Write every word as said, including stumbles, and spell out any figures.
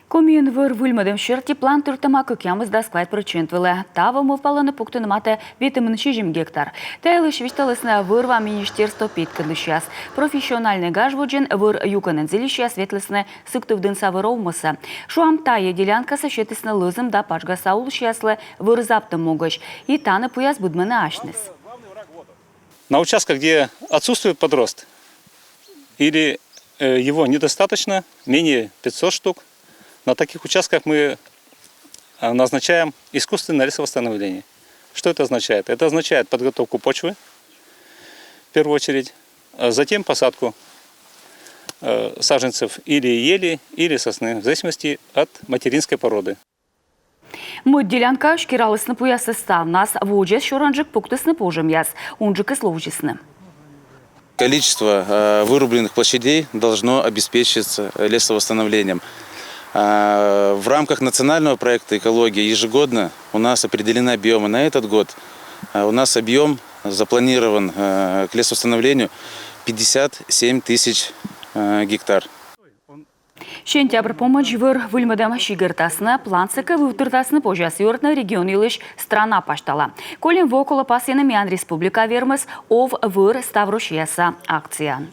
Комиын вӧр выльмӧдӧм серти план тыртӧма кӧкъямысдас квайт прӧчент вылӧ. Таво мӧвпалӧны пуктыны матӧ ветымын сизим гектар. Та йылысь висьталісны вӧр-ва министерство петкӧдлысьяс. Профессиональнӧй гаж водзын вӧр юкӧнӧн зільысьяс ветлісны Сыктывдінса вӧр овмӧсӧ. Шуам, тайӧ делянкасӧ сетісны лӧзым да пажгаса улысьяслы вӧр заптӧм могысь. И тані пуяс быдмӧны асьныс. На участках, где отсутствует подрост или э, его недостаточно, менее пятьсот штук, на таких участках мы э, назначаем искусственное лесовосстановление. Что это означает? Это означает подготовку почвы, в первую очередь, а затем посадку э, саженцев или ели, или сосны, в зависимости от материнской породы. Мӧд делянкаысь кералісны пуясӧс ставнас, водзӧс сёрӧнджык пуктісны пожӧмъяс, унджыкыс ловзисны. Количество э, вырубленных площадей должно обеспечиться лесовосстановлением. А, В рамках национального проекта «Экология» ежегодно у нас определены объемы. На этот год э, у нас объем запланирован э, к лесовосстановлению пятьдесят семь тысяч э, гектар. Сентябрь помӧдз вӧр выльмӧдӧм сигӧртасны. Плансӧ кӧ, вывтыртасны позяс юӧртны регион йылысь страна пасьтала. Колим во колӧ пасйыны «Миян республика» вермис «Ов вӧр» ставроссияса акцияӧн.